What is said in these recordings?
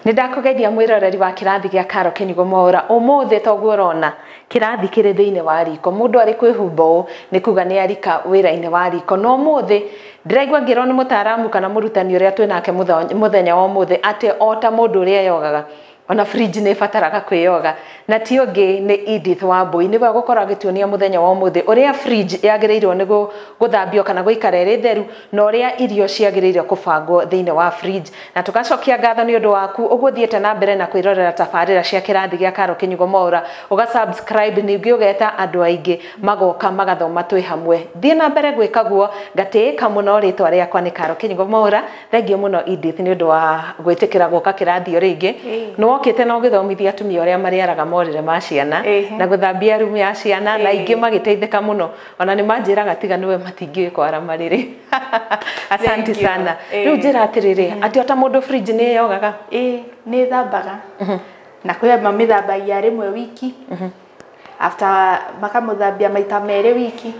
Nĩndakũgeithia mwĩroreri wa kĩrathi gĩa Caro Kĩnyugo Mwaũra. Ũmũthĩ toguo ũrona kĩrathi kĩrĩ thĩinĩ wa riko. Mũndũ arĩ kwĩhumba ũũ nĩ kuga nĩ arika wĩra-inĩ wa riko. No ũmũthĩ ndĩraigua ngĩrwo nĩ mũtaaramu kana mũrutani ũrĩa twĩnake mũthenya wa ũmũthĩ atĩ o ta mũndũ ũrĩa eyogaga ona fridge nĩ ĩbataraga kwĩyoga, na ti ũngĩ nĩ Edith Wambui. Nĩwe ũgũkorwo agĩtuonia mũthenya wa ũmũthĩ ũrĩa fridge yagĩrĩirwo nĩ gũthambio kana gũikara ĩrĩ theru, na ũrĩa irio ciagĩrĩire kũbangwo thĩinĩ wa fridge. Na tũgacokia ngatho nĩ ũndũ waku ũguo ũthiĩte na mbere na kwĩrorera tabarĩra cia kĩrathi gĩa Caro Kĩnyugo Mwaũra, ũga subscribe ningĩ ũgeta andũ aingĩ magoka magathoma twĩ hamwe. Thiĩ na mbere gwĩka guo, ngatĩĩka mũno. Rĩtwa rĩakwa nĩ Caro Kĩnyugo Mwaũra. Thengiũ mũno Edith nĩ ũndũ wa gwĩtĩkĩra gũka kĩrathi o rĩngĩ. Nĩ wokĩte na ũgĩthomithia atumia ũrĩa marĩaraga morĩre ma ciana na gũthambia rumu ya ciana, na aingĩ magĩteithĩka mũno. Ona nĩ manjĩraga tiga nĩwe matingĩũĩ kwara marĩrĩ. Asante sana. Rĩu njĩra atĩrĩrĩ, atĩ ota mũndũ fridge nĩ ĩyogaga? Ĩĩ, nĩ ĩthambaga. Na kwĩ mamĩthambagia rĩmwe wiki, after makamũthambia maita merĩ wiki.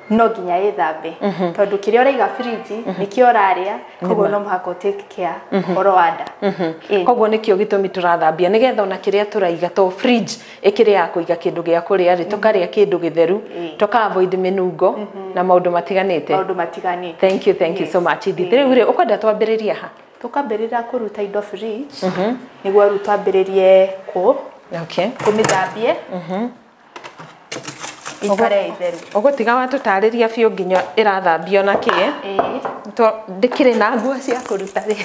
No nginya ĩthambe tondũ kĩrĩa ũraiga fridge nĩkĩo ũrarĩa, koguo no mũhaka take care ũhoro wa nda. Koguo nĩkĩo gĩtũmi tũrathambia, nĩgetha ona kĩrĩa tũraiga, to fridge ĩkĩrĩ ya kũiga kĩndũ gĩa kũrĩa rĩ, tũkarĩa kĩndũ gĩtheru, tũka avoid mĩnungo na maũndũ matiganĩte. Maũndũ matiganĩte. Thank you, thank you so much Edith. Rĩu rĩ, ũkwenda twambĩrĩria ha? Tũkambĩrĩria kũruta indo fridge nĩguo rĩu twambĩrĩrie kũmĩthambie ikare itheru. Ũgũtiga watũtarĩria biũ nginya ĩrathambio na kĩ? Ndĩkĩrĩ na nguo cia kũruta rĩ.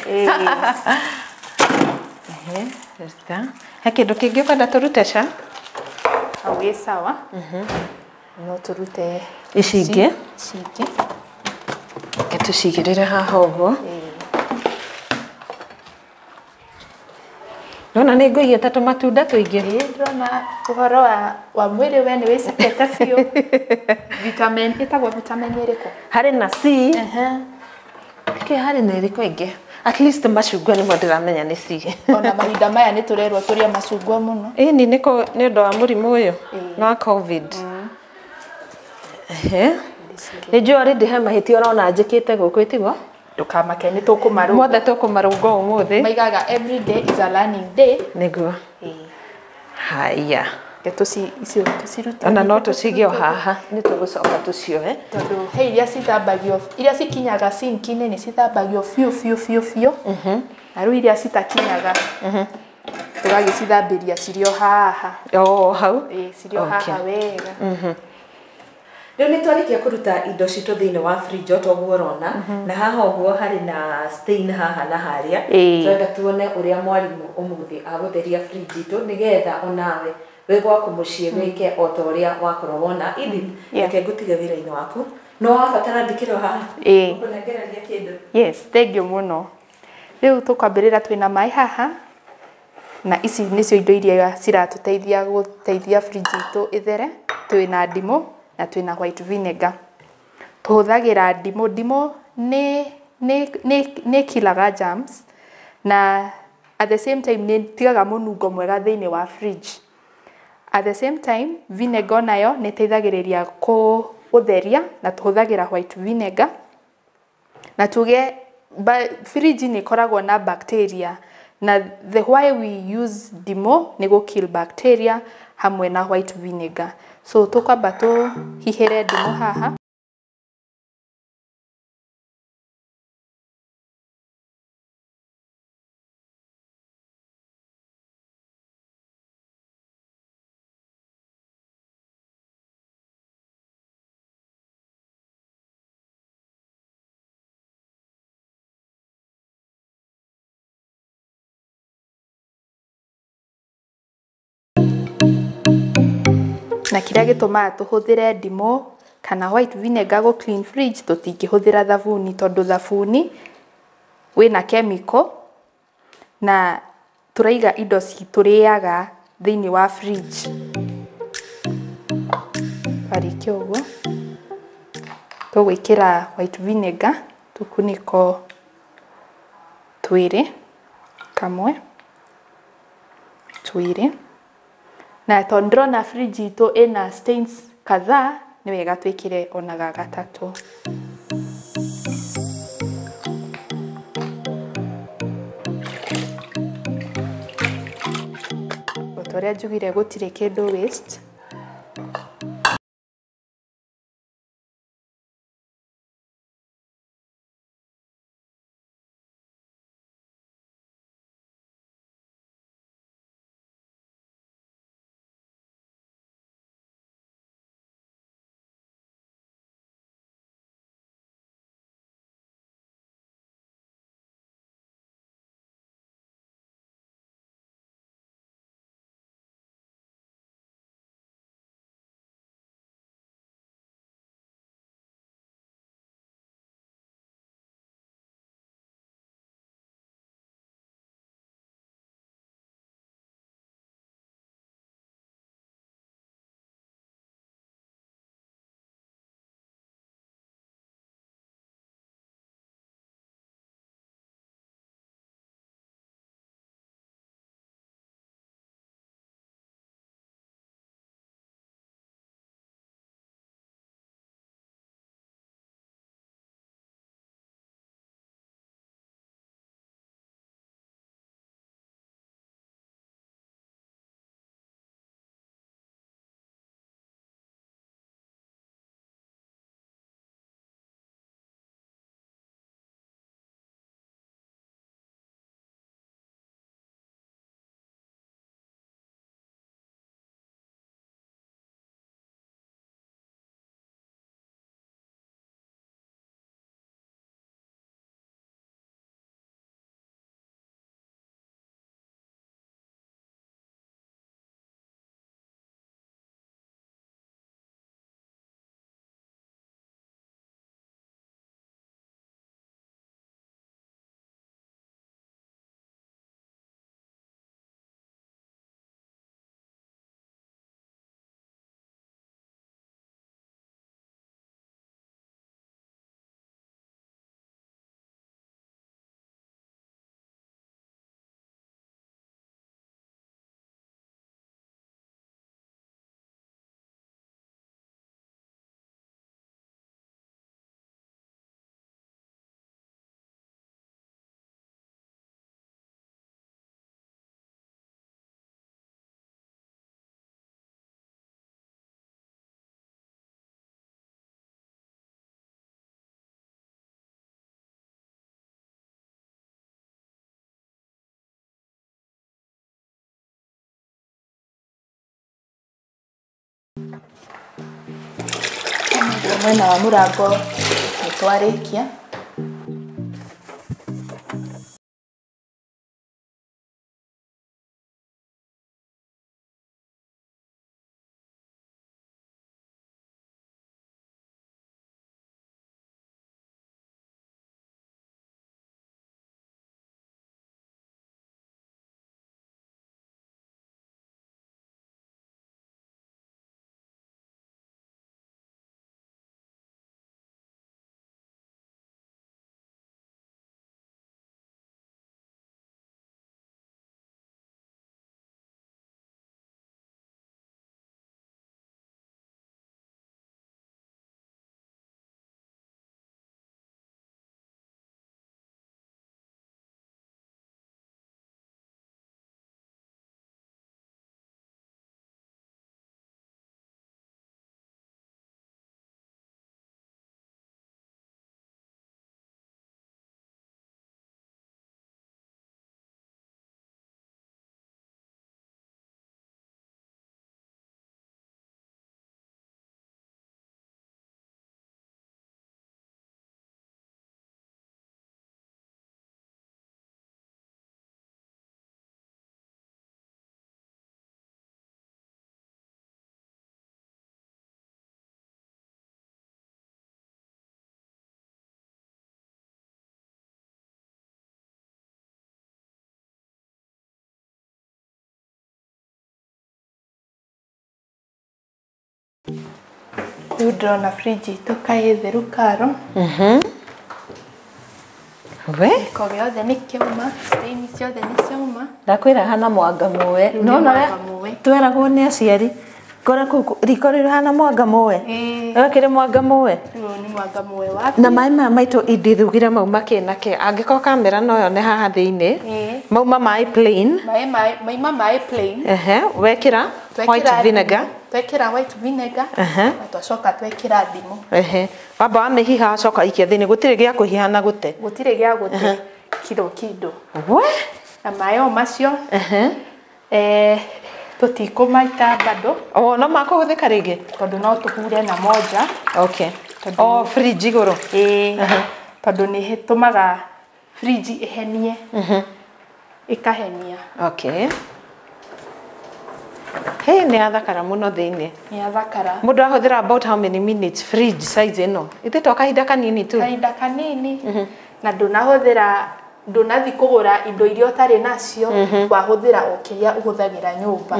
He kĩndũ kĩngĩ ũkwenda tũrute ca? Hau ĩ sawa. No tũrute ici ingĩ. Ici ingĩ. Reke tũcigĩrĩre haha ũguo. Ndona nĩ ngũigĩte tũmatunda tũingĩ. Ĩĩ, ndĩrona ũhoro wa mwĩrĩ we nĩ wĩcekete biũ. Vitamin, ĩtagwo vitamin ĩrĩkũ? Harĩ na C. Kĩ harĩ na ĩrĩkũ ĩngĩ? At least macungwa nĩmo ndĩramenya nĩ C. Ona mahinda maya nĩ tũrerwo tũrĩe macungwa mũno. Ĩni nĩ ũndũ wa mũrimũ ũyũ wa COVID. Nĩ njũĩ already he mahĩtia ũrona njĩkĩte gũkũ, ĩtiguo? Ndũkamake, nĩ tũkũmarũnga. Mothe tũkũmarũnga ũmũthĩ. Maigaga every day is a learning day. Nĩguo. Haya. Icio tũcirute. Ona no tũcige o haha, nĩ tũgũcoka tũcioe. Tondũ he iria cithambagio, iria cikinyaga sinki-inĩ nĩ cithambagio biũ biũ biũ biũ. Na rĩu iria citakinyaga tũgagĩcithambĩria cirĩ o haha. O hau? Ĩĩ, cirĩ o haha wega. Rĩu nĩ twarĩkia kũruta indo citũ thĩinĩ wa fridge o toguo ũrona, na haha ũguo harĩ na stain haha na harĩa. Tũrenda tuone ũrĩa mwarimũ ũmũthĩ agũtheria fridge itũ nĩgetha onawe wĩ gwaku mũciĩ wĩke o ta ũrĩa wakorwo wona. Edith, reke ngũtige wĩra-inĩ waku. No wabatara ndikĩrwo haha? Ũkũnengereria kĩndũ? Yes, thank you mũno. Rĩu tũkwambĩrĩra twĩna maĩ haha, na ici nĩcio indo iria ciratũteithia gũteithia fridge itũ ĩthere. Twĩna ndimũ na twĩna white vinegar. Tũhũthagĩra ndimũ. Ndimũ nĩ killaga germs na at the same time nĩ ĩtigaga mũnungo mwega thĩinĩ wa fridge. At the same time vinegar onayo nĩ ĩteithagĩrĩria gũtheria, na tũhũthagĩra white vinegar. Na tuge fridge nĩ ĩkoragwo na bacteria, na the why we use ndimũ nĩ gũ kill bacteria hamwe na white vinegar. So tũkwamba tũhihĩre ndimũ haha. Na kĩrĩa gĩtũmaga tũhũthĩre ndimũ kana white vinegar gũ clean fridge, tũtingĩhũthĩra thabuni tondũ thabuni wĩna chemical na tũraiga indo tũrĩaga thĩinĩ wa fridge. Twarĩkia ũguo tũgwĩkĩra white vinegar tũkunĩko twĩrĩ, kamwe twĩrĩ. Na tondũ ndĩrona fridge itũ ĩna stains kadhaa, nĩ wega twĩkĩre ona ga gatatũ. Torĩa njugire gũtirĩ kĩndũ waste. Mwena wa mũrango nĩ twarĩkia. Rĩu ndĩrona fridge itũ kaĩ theru karo. We? Gĩko gĩothe nĩ kĩauma, stain ciothe nĩ ciauma. Ndakwĩra hana mwanga mũwe. Rĩu No nĩ na mwanga mũwe. tweragwo nĩ aciari Ngora kuu riko rĩhana mwanga mũwe. Wekĩre mwanga mũwe. Rĩu nĩ mwanga mũwe waku. Na maĩ maya maitũ indithugire mauma kĩ na kĩ. Angĩkorwo kamera no yone haha thĩinĩ. Mauma maĩ plain. Maima maĩ plain. Wekĩra white vinegar. Twekĩra white vinegar. Na twacoka twekĩra ndimũ. Wamba wamĩhiha wacoka ikia thĩinĩ, gũtirĩ gĩa kũhiha na gũte. Gũtirĩ gĩa gũte kiro kĩndũ. We? Na maĩ o macio. Tũtikũmaita bado. O no makũhũthĩka rĩngĩ? Tondũ no tũhure na moja. Okay. O fridge igũrũ. Tondũ nĩ ĩtũmaga fridge ĩhenie. Ĩkahenia. Okay. Hey, nĩ yathakara mũno thĩinĩ. Nĩ yathakara. Mũndũ ahũthĩra about how many minutes fridge size ĩno? Ithe to kahinda kanini tu. Kahinda kanini. Na ndũnahũthĩra, ndũnathi kũgũra indo iria ũtarĩ nacio, wahũthĩra o kĩrĩa ũhũthagĩra nyũmba.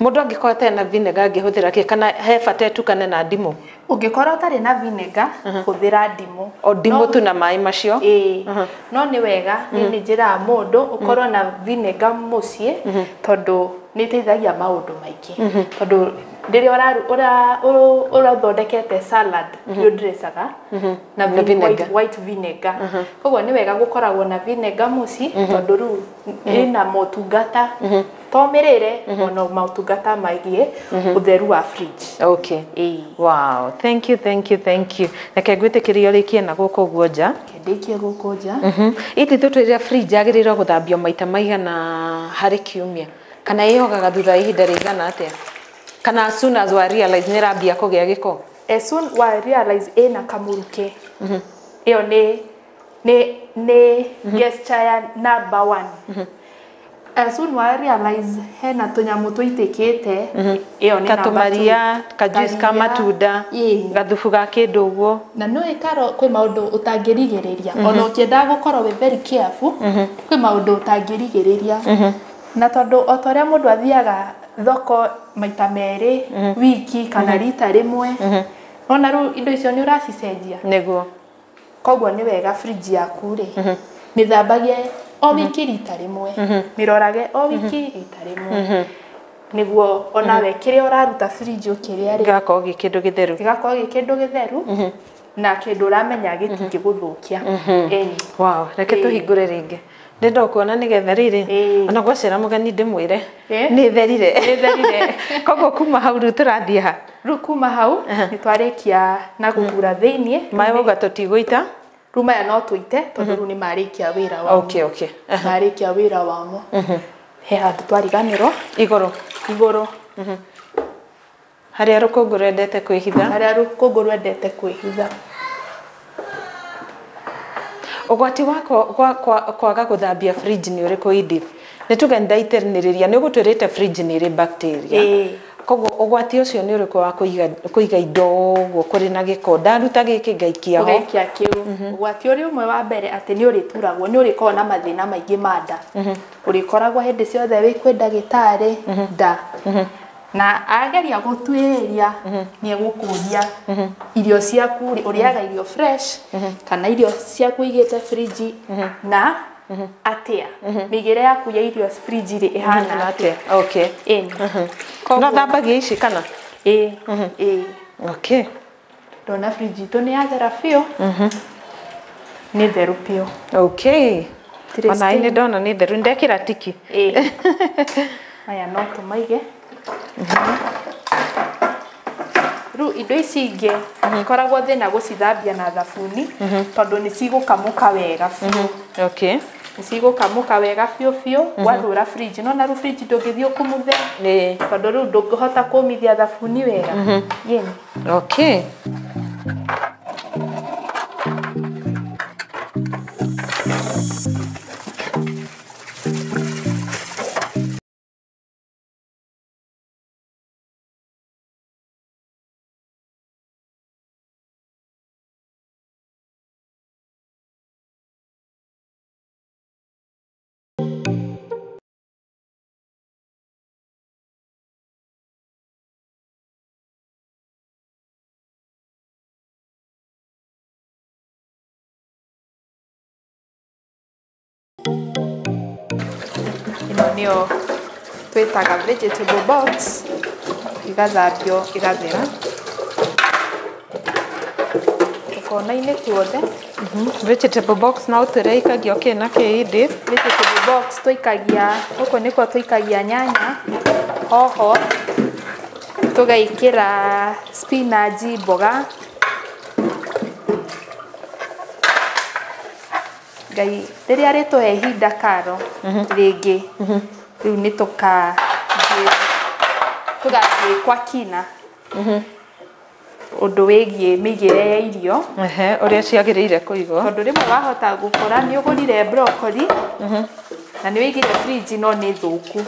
Mũndũ angĩkorwo atarĩ na vinegar angĩhũthĩra kĩ, kana he bata ĩtukane na ndimũ? Ũngĩkorwo ũtarĩ na vinegar, hũthĩra ndimũ. O ndimũ tu na maĩ macio? No nĩ wega, niĩ nĩ njĩraga mũndũ ũkorwo na vinegar mũciĩ, tondũ nĩ ĩteithagia maũndũ maingĩ. Tondũ rĩrĩa ũrathondekete salad, nĩ ũndressaga na white vinegar. Koguo nĩ wega gũkoragwo na vinegar mũciĩ, tondũ rĩu ĩna motungata to mĩrĩre, ona motungata megiĩ ũtheru wa fridge. Okay. Wow, thank you, thank you, thank you. Reke ngwĩtĩkĩrie ũrĩkie na gũkũ ũguo nja. Ndĩkie gũkũ nja. Ithe tũtwĩre fridge yagĩrĩirwo gũthambio maita maigana harĩ kiumia, kana ĩyogaga thutha wa ihinda rĩigana atĩa? Kana as soon as wa realize nĩ ĩrambia kũgĩa gĩko? As soon wa realize ĩna kamũrukĩ, ĩyo nĩ gesture ya number 1. As soon wa realize hena tũnyamũ tũitĩkĩte, ĩyo nĩ number 2. Katũmaria, ka juice ka matunda, gathubu ga kĩndũ ũguo. Na no ĩkarwo kwĩ maũndũ ũtangĩrigĩrĩria. Ona ũkĩendaga gũkorwo wĩ very careful, kwĩ maũndũ ũtangĩrigĩrĩria. Na tondũ o ta ũrĩa mũndũ athiaga thoko maita merĩ wiki kana rita rĩmwe, ona rĩu indo icio nĩ ũracicenjia. Nĩguo. Koguo nĩ wega fridge yaku rĩ, mĩthambagie o wiki rita rĩmwe, mĩrorage o wiki rita rĩmwe, nĩguo onawe kĩrĩa ũraruta fridge ũkĩrĩa rĩ, gĩgakorwo gĩ kĩndũ gĩtheru. Gĩgakorwo gĩ kĩndũ gĩtheru na kĩndũ ũramenya gĩtingĩgũthũkia. Wow, reke tũhingũre rĩngĩ. Nĩ ndokuona nĩgetha rĩrĩ, ona gwacera mũgeni ndĩmwĩre nĩ therire. Nĩ therire. Koguo kuma hau rĩu tũrathiĩ ha? Rĩu kuma hau nĩ twarĩkia na gũkura thĩiniĩ. Maĩ wauga tũtigũita? Rĩu maya no tũite tondũ rĩu nĩ marĩkia wĩra wamo. Okay, okay. Marĩkia wĩra wamo. He handũ twariganĩrwo. Igũrũ. Igũrũ. Harĩa rũkũngũ rwendete kwĩhitha. Harĩa rũkũngũ rwendete kwĩhitha. Ũgwati wa kwaga gũthambia fridge nĩ ũrĩkũ, Edith? Nĩ tuge nĩndaitĩrĩria, nĩ ũgũtwĩrĩte fridge nĩ ĩrĩ bacteria. Koguo ũgwati ũcio nĩ ũrĩkũ wa kũiga indo ũguo kũrĩ na gĩko? Ndaruta gĩkĩ ngaikia ho. Ũgaikia kĩu. Ũgwati ũrĩa ũmwe wa mbere atĩ nĩ ũrĩturagwo, nĩ ũrĩkoragwo na mathĩna maingĩ ma nda. Ũrĩkoragwo hĩndĩ ciothe wĩ kwĩ ndagĩtarĩ nda. Na ageria gũtuĩria nĩ egũkũria irio ciaku, ũrĩaga irio fresh kana irio ciaku ũigĩte fridge na atĩa, mĩigĩre yaku ya irio fridge rĩ ĩhana atĩa. Okay. No thambagia ici kana? Ĩĩ. Okay. Ndona fridge itũ nĩ yathera biũ. Nĩ theru biũ. Okay. Ona nĩ ndona nĩ theru, ndekĩra tiki. Maya no tũmaige. Rĩu indo ici ingĩ ikoragwo thĩna gũcithambia na thabuni, tondũ nĩ cigũkamũka wega biũ. Okay. Nĩ cigũkamũka wega biũ biũ, wathũra fridge. No na rĩu fridge ndũngĩthiĩ ũkumuthe, tondũ rĩu ndũngĩhota kũmithia thabuni wega. Okay. Ĩno nĩyo twĩtaga vegetable box. Igathambio igathera. Tũkona-inĩ tuothe. Vegetable box no tũrĩikagia kĩ na kĩ Edith? Vegetable box tũikagia gũkũ nĩkuo tũikagia nyanya, hoho, tũgaikĩra spinach, mboga. Ngai rĩrĩa rĩtũhe ihinda karo rĩngĩ rĩu nĩ tũgathiĩ kwa kina ũndũ wĩgiĩ mĩigĩre ya irio. Ũrĩa ciagĩrĩire kũigwo. Tondũ rĩmwe wahota gũkora nĩ ũgũrire broccoli na nĩ wĩigire fridge no nĩ thũku.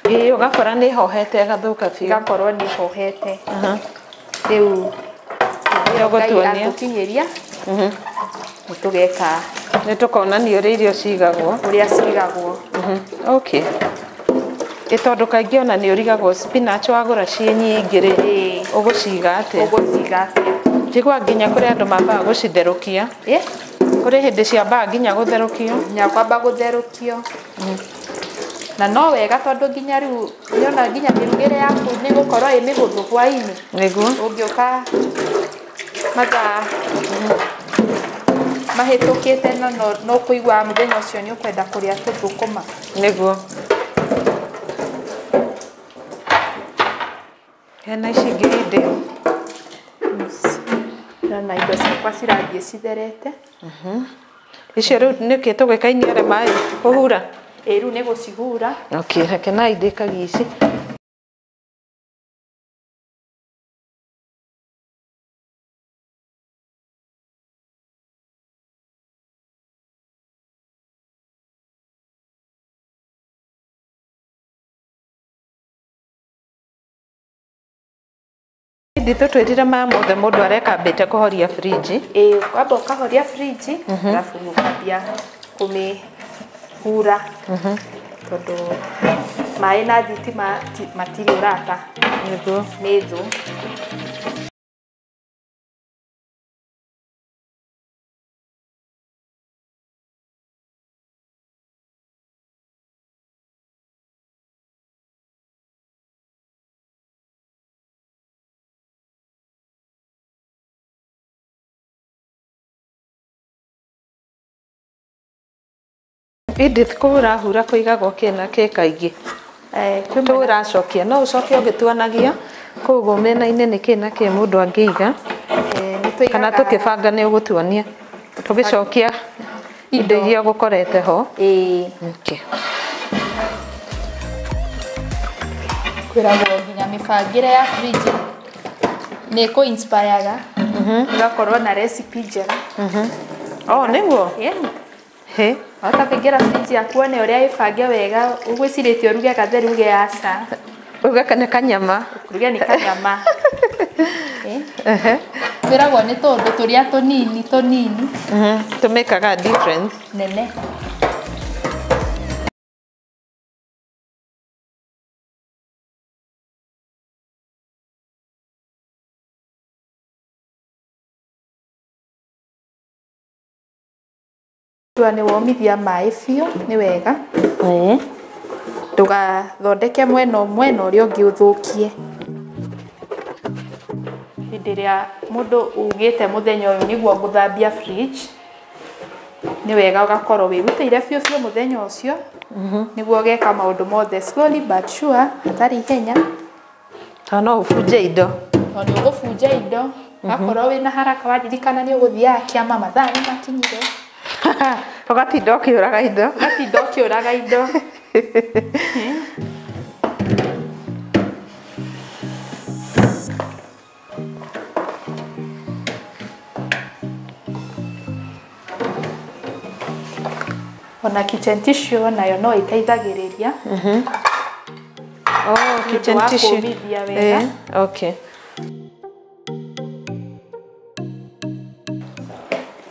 Ĩĩ ũgakora nĩ hohete ĩgathũka biũ. Ĩgakorwo nĩ hohete. Rĩu Ngai atũkinyĩria nĩ tũgeka. Nĩ tũkonania ũrĩa irio cigagwo. Ũrĩa cigagwo. Okay. Ĩ tondũ kaingĩ ona nĩ ũrigagwo spinach wagũra ciĩ nyingĩ rĩ, ũgũciga atĩa? Ũgũciga atĩa? Njiguaga nginya kũrĩ andũ mambaga gũcitherũkia. Kũrĩ hĩndĩ ciambaga nginya gũtherũkio. Nginya kwamba gũtherũkio. Na no wega tondũ nginya rĩu nĩona nginya mĩrugĩre yaku nĩ gũkorwo ĩ mĩhũthũ hwaĩ-inĩ. Nĩguo. Ũngĩũka mathaa mahĩtũkĩte na no kũigua mũthenya ũcio nĩ ũkwenda kũrĩa tũthũkũma. Nĩguo. Hena ici ingĩ Edith. Ndĩrona indo ciakwa cirathiĩ citherete. Icio rĩu nĩkĩ tũgĩkainia maĩ kũhura? Ĩĩ rĩu nĩ gũcihura. Okay, reke na indĩkagia ici. Edith tũtwĩrire maya mothe mũndũ areka ambĩte kũhoria fridge. Ĩĩ wamba ũkahoria fridge alafu ũkambia kũmĩhura tondũ maĩ na thitima matirĩ ũrata. Nĩguo. Nĩ thũ. Edith kũu ũrahura kũigagwo kĩ na kĩ kaingĩ? Tũu ũracokia no ũcoke ũgĩtuanagia kũu ũguo mĩena-inĩ nĩ kĩ na kĩ mũndũ angĩiga kana tũkĩbanga nĩ ũgũtuonia tũgĩcokia indo iria ũgũkorete ho. Ĩĩ. Okay. Kwĩragwo nginya mĩbangĩre ya fridge nĩ ĩkũ inspire-ga ũgakorwo na recipe njega. Oh, nĩguo? Yeah. He. Wahota kũingĩra fridge yaku wone ũrĩa ĩbange wega ũgwĩcirĩtie ũruge gatheri uge aca. Uge nĩ kanyama. Uge nĩ kanyama. Kwĩragwo nĩ tũndũ tũrĩa tũnini tũnini. Tũmĩkaga difference. Nene. Tua nĩ womithia maĩ biũ nĩ wega. Ndũgathondeke mwena ũmwe na ũrĩa ũngĩ ũthũkie. Hĩndĩ ĩrĩa mũndũ ugĩte mũthenya ũyũ nĩguo ngũthambia fridge, nĩ wega ũgakorwo wĩrutĩire biũ biũ mũthenya ũcio nĩguo ũgeka maũndũ mothe slowly but sure, hatarĩ ihenya. Tondũ no ũbunje indo. Tondũ nĩ ũgũbunja indo. Wakorwo wĩna haraka waririkana nĩ ũgũthiaga kĩama mathaa nĩ makinyire. Ũgatinda ũkĩũraga indo. Ũgatinda ũkĩũraga indo. Ona kitchen tissue nayo no ĩteithagĩrĩria. Oh, kitchen tissue. Kũmithia wega. Okay.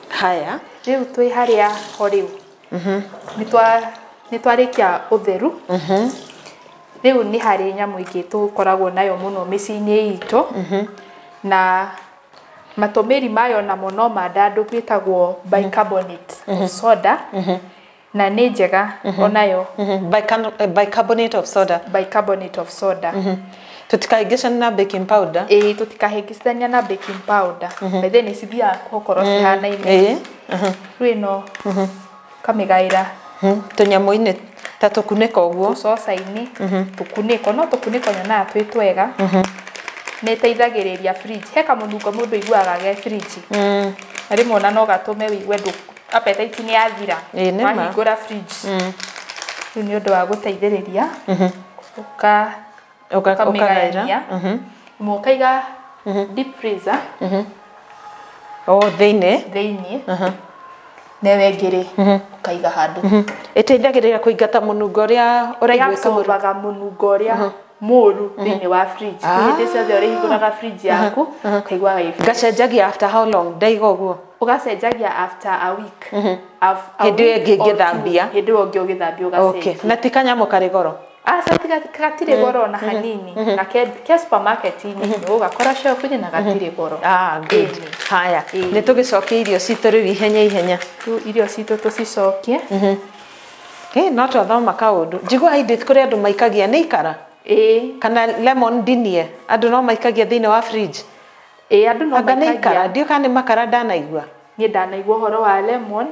Haya. Rĩu twĩ harĩa ho rĩu. Nĩ twarĩkia ũtheru. Rĩu nĩ harĩ nyamũ ĩngĩ tũkoragwo nayo mũno mĩciĩ-inĩ itũ. Na matũmĩri mayo namo no mandandũku ĩtagwo bicarbonate of soda. Na nĩ njega onayo. Bicarbonate of soda. Bicarbonate of soda. Tutikaingĩcane na baking powder. Ĩĩ, tũtikahĩngĩcithania na baking powder. By the way, nĩ cithiaga gũkorwo cihanaine. Rĩu ĩno kamĩgaĩra tũnyamũ-inĩ ta tũkunĩko ũguo. Tũcoca-inĩ, tũkunĩko, no tũkunĩko nyonaga twĩ twega. Nĩ ĩteithagĩrĩria fridge. He kamũnungo mũndũ aiguaga ge fridge. Na rĩmwe ona no gatũme wĩigue ndũ appetite nĩ yathira. Wahingũra fridge. Rĩu nĩ ũndũ wa gũteithĩrĩria. Ũkamĩgayania. Ĩmwe ũkaiga deep freezer. O thĩinĩ. Thĩinĩ. Na ĩyo ĩngĩ rĩ, ũkaiga handũ. Ĩteithagĩrĩria kũingata mũnungo ũrĩa ũraiguĩka mũru. Ĩabsorbaga mũnungo ũrĩa mũru thĩinĩ wa fridge. Hĩndĩ ciothe ũrĩhingũraga fridge yaku, ũkaiguaga ĩ fresh. Ngacenjagia after how long? Ndaiga ũguo. Ũgacenjagia after a week. Hĩndĩ ĩyo ĩngĩ ngĩthambia. Hĩndĩ ĩyo ĩngĩ ũgĩthambia ũgacenjia. Na ti kanyamũ karĩ goro? Aca, gatirĩ goro ona hanini. Na ke supermarket-inĩ ũgakora shelf-inĩ na gatirĩ goro. Good. Haya, nĩ tũgĩcokie irio citũ rĩu ihenya ihenya. Rĩu irio citũ tũcicokie. No twathoma kaũndũ. Njiguaga Edith kũrĩ andũ maikagia nĩ ikara? Ĩĩ. Kana lemon ndinie, andũ no maikagia thĩinĩ wa fridge? Ĩĩ, andũ no Anga nĩ maikagia. ikara, ndiũĩ kana nĩ makara ndanaigua. Niĩ ndanaigua ũhoro wa lemon,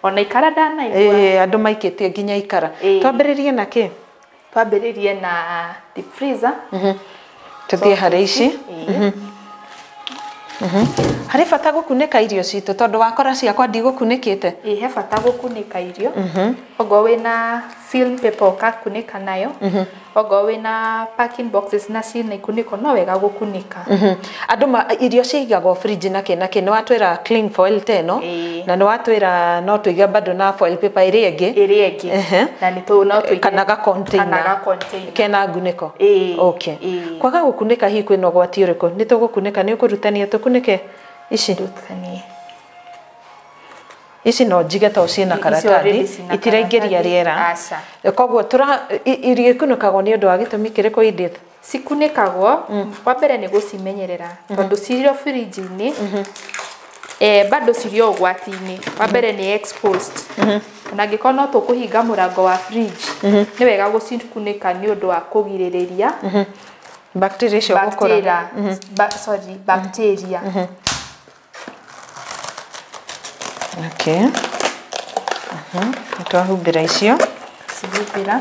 ona ikara ndanaigua. Ĩĩ, andũ maikĩtie nginya ikara. Twambĩrĩrie na kĩ? Twambĩrĩrie na deep freezer. Tũthiĩ harĩ ici. Harĩ bata gũkunĩka irio citũ tondũ wakora ciakwa ndigũkunĩkĩte. Ĩĩ, he bata gũkunĩka irio. Okorwo wĩna film paper ũgakunĩka nayo. Okorwo wĩna packing boxes na ciĩna ikunĩko no wega gũkunĩka. Andũ irio ciigagwo fridge na kĩ na kĩ, nĩ watwĩra cling foil ta ĩno, na nĩ watwĩra no tũige bado na foil paper ĩrĩa ĩngĩ. Ĩrĩa ĩngĩ. Na nĩ tũ no tũige kana ga container. Kana ga container. Kena ngunĩko. Okay. Kwaga gũkunĩka hihi kwĩna ũgwati ũrĩkũ? Nĩ tũgũkunĩka, nĩ ũkũrutania tũkunĩke ici. Rutanie. Ici no njige to ciĩna karatathi, itiraingĩria rĩera. Aca. Koguo irio ikunĩkagwo nĩ ũndũ wa gĩtũmi kĩrĩkũ Edith? Cikunĩkagwo, wa mbere nĩ gũcimenyerera, tondũ cirĩ o fridge-inĩ, bado cirĩ o ũgwati-inĩ. Wa mbere nĩ exposed. Ona angĩkorwo no tũkũhinga mũrango wa fridge, nĩ wega gũcikunĩka nĩ ũndũ wa kũgirĩrĩria bacteria icio gũkũra. Sorry, bacteria. Okay. Twahumbĩra icio. Cihumbĩra.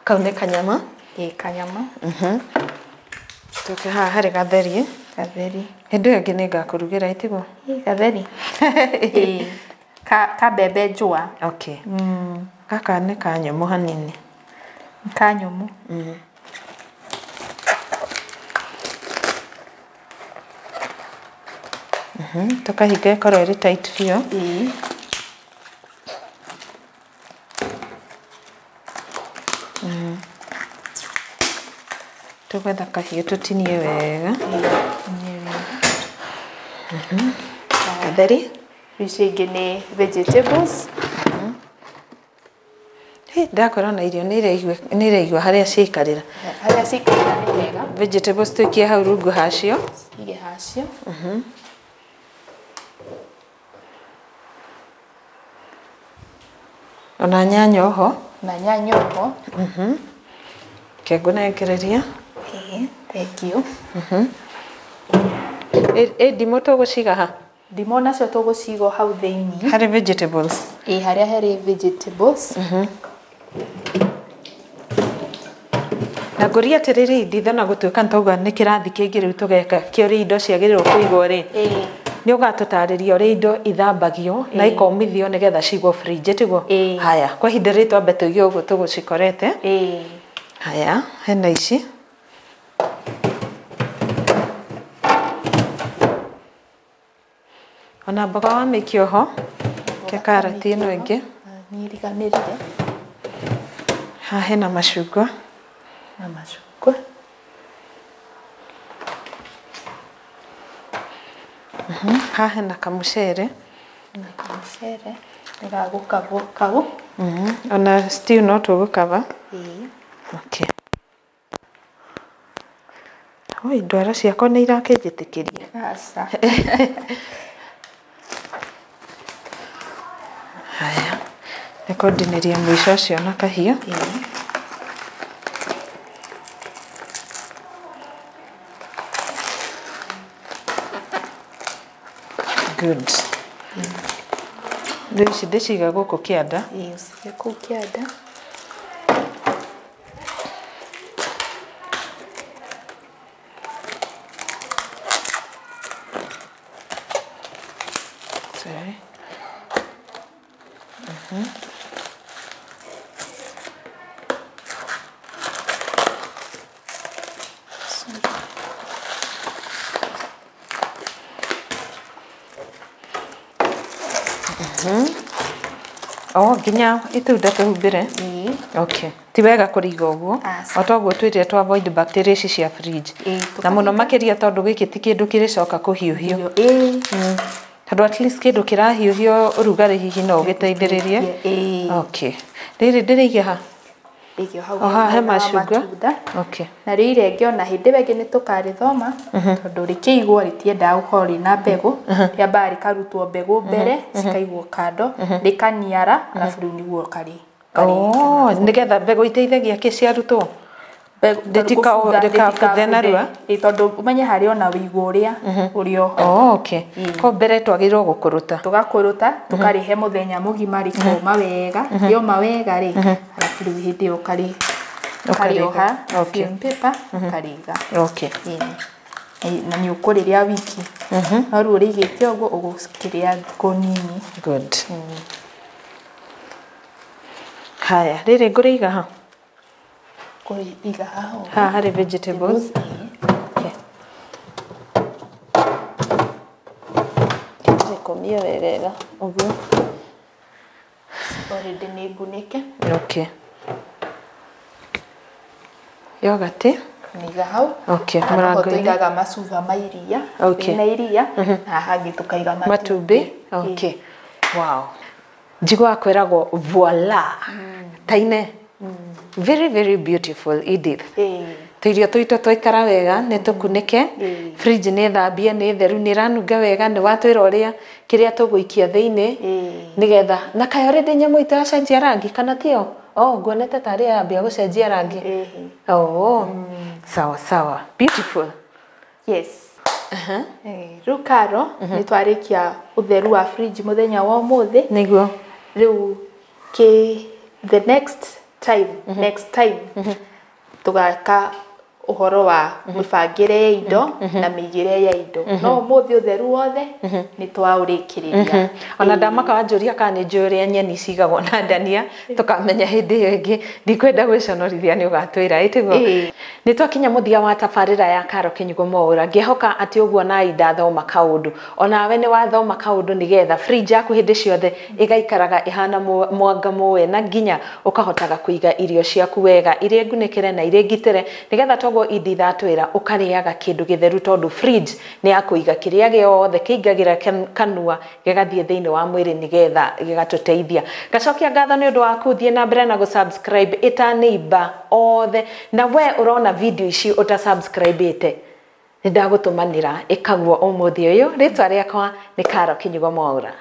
Kau nĩ kanyama. Ĩĩ, kanyama. Tũke haha harĩ gatheri. Gatheri. Hĩndĩ ĩyo ĩngĩ nĩ ngakũrugĩra ĩtigwo. Ĩĩ, gatheri. Ĩĩ. Ka mbembe njũa. Okay. Gaka nĩ kanyũmũ hanini. Kanyũmũ. Tũkahinga ĩkorwo ĩrĩ tight biũ. Tũgetha kahiũ tũtinie wega. Gatheri. Icio ingĩ nĩ vegetables. Ndakora na irio nĩ iraigua harĩa ciaikarĩra. Harĩa ciaikarĩra nĩ wega. Vegetables tũikie hau rungu hacio. Cige hacio. Ona nyanya oho. Na nyanya oho. Ke ngũnengereria. Thank you. Ndimũ tũgũciga ha? Ndimũ nacio tũgũciga hau thĩinĩ. Harĩ vegetables. Ĩĩ, harĩa harĩ vegetables. Na ngũria atĩrĩrĩ, Edith, ona gũtuĩka nĩtwauga nĩ kĩrathi kĩngĩ rĩu tũgeka kĩa ũrĩa indo ciagĩrĩirwo kũigwo rĩ, nĩ ũgatũtarĩria ũrĩa indo ithambagio na ikomithio nĩgetha cigwo fridge, tiguo? Haya, kwa ihinda rĩrĩ twambe tũige ũguo tũgũcikorete. Haya, hena ici. Ona mboga wamĩikia oho, ke karati ĩno ĩngĩ. Nĩiriganĩrire. Haha hena macungwa. Na macungwa. Haha hena kamucere. Na kamucere. Nĩgagũkabwo kau. Ona stew no tũgũkaba. Okay. Oi, ndwara ciakwa nĩ irakĩnjĩtĩkĩria. Aca. Haya. Rekondinĩria mũico ũcio na kahiũ. Good. Rĩu ici ndĩciga gũkũ kĩanda. Ĩĩ, ũcige kũu kĩanda. Sorry. Oh, nginya itunda tũhumbĩre. Ĩĩ. Okay. Ti wega kũriga ũguo. Aca. O toguo twĩrire tũ avoid bacteria ici cia fridge. Ĩĩ, Na mũno makĩria tondũ gĩkĩ ti kĩndũ kĩrĩcoka kũhiũhio. Ĩĩ. Tondũ at least kĩndũ kĩrahiũhio ũrugarĩ hihi no ũgĩteithĩrĩrie. Ĩĩ. Okay. Rĩrĩ ndĩrĩige ha? Rĩigio hau O haha he mwena wa macungwa. matunda. Okay. Na rĩu irenge ona hĩndĩ ĩyo ĩngĩ nĩ tũkarĩthoma tondũ rĩkĩigwo rĩtiendaga gũkorwo rĩna mbegũ, rĩambaga rĩkarutwo mbegũ mbere cikaigwo kando, rĩkaniara arabu rĩu nĩguo karĩ Oh, nĩgetha mbegũ iteithagia kĩ ciarutwo? Rĩtikabuthe narua? Ĩĩ, tondũ ũmenye harĩ ona wĩigũ ũrĩa ũrĩ oho. Oh, okay. Ko mbere twagĩrĩirwo gũkũrũta. Tũgakũrũta tũkarĩhe mũthenya mũgima rĩkoma wega, rĩoma wega rĩ, arabu rĩu hĩndĩ ĩyo ũkarĩoha na Okay. film paper ũkarĩiga. Okay. Ĩĩ. Na nĩ ũkũrĩrĩa wiki. No rĩu ũrĩigĩte ũguo ũgũkĩrĩa thikũ nini. Good. Haya, rĩrĩ ngũrĩiga ha? Kũrĩiga haha ũguo. Haha harĩ vegetables. Ĩĩ. Okay. Rĩkũmie wegega ũguo. Already nĩ ngunĩke. Okay. Yogurt. Nĩiga hau. Okay, Na noho mũrango-inĩ. tũigaga macuba ma iria. Okay. Wĩna iria na haha hangĩ tũkaiga Matumbĩ. matumbĩ. Okay. Wow. Njiguaga kwĩragwo voila. Taine. Very very beautiful, Edith. Ĩĩ. Tũirio tũitũ twaikara wega nĩ tũkunĩke. Fridge nĩ thambie, nĩ theru, nĩ ĩranunga wega, nĩ watwĩra ũrĩa kĩrĩa tũgũikia thĩinĩ nĩgetha na kaĩ already nyamũ itũ yacenjia rangi kana tio? Oh, nguonete tarĩ yambia gũcenjia rangi. Ĩĩ. Oh, sawa sawa. Beautiful. Yes. Rĩu Karo, nĩ twarĩkia ũtheru wa fridge mũthenya wa ũmũthĩ. Nĩguo. Rĩu kĩ the next time, next time tũgaka ũhoro wa mĩbangĩre ya indo na mĩigĩre ya indo. No ũmũthĩ ũtheru wothe nĩ twaũrĩkĩrĩria. Ona ndamaka wanjũria kana nĩ njũĩ ũrĩa nyeni cigagwo na ndania, tũkamenya hĩndĩ ĩyo ĩngĩ. Ndikwenda gwĩconorithia nĩ ũgatwĩra, ĩtiguo? Ĩĩ. Nĩ twakinya mũthia wa tabarĩra ya Karo Kĩnyugo Mwaũra. Ngĩhoka atĩ ũguo naĩ ndathoma kaũndũ. Onawe nĩ wathoma kaũndũ nĩgetha fridge yaku hĩndĩ ciothe ĩgaikaraga ĩhana mwanga mũe na nginya ũkahotaga kũiga irio ciaku wega irĩ ngunĩkĩre na irĩ ngitĩre nĩgetha toguo Indi thatwĩra ũkarĩaga kĩndũ gĩtheru tondũ fridge nĩ ya kũiga kĩrĩa gĩothe kĩingagĩra kanua gĩgathiĩ thĩinĩ wa mwĩrĩ nĩgetha gĩgatũteithia. Ngacokia ngatho nĩ ũndũ waku, thiĩ na mbere na gũ-subscribe, ĩta neighbor othe, na we ũrona video ici ũta-subscribe-ĩte nĩ ndagũtũmanĩra ĩkaguo ũmũthĩ ũyũ. Rĩtwa rĩakwa nĩ Karo Kĩnyugo Mwaũra.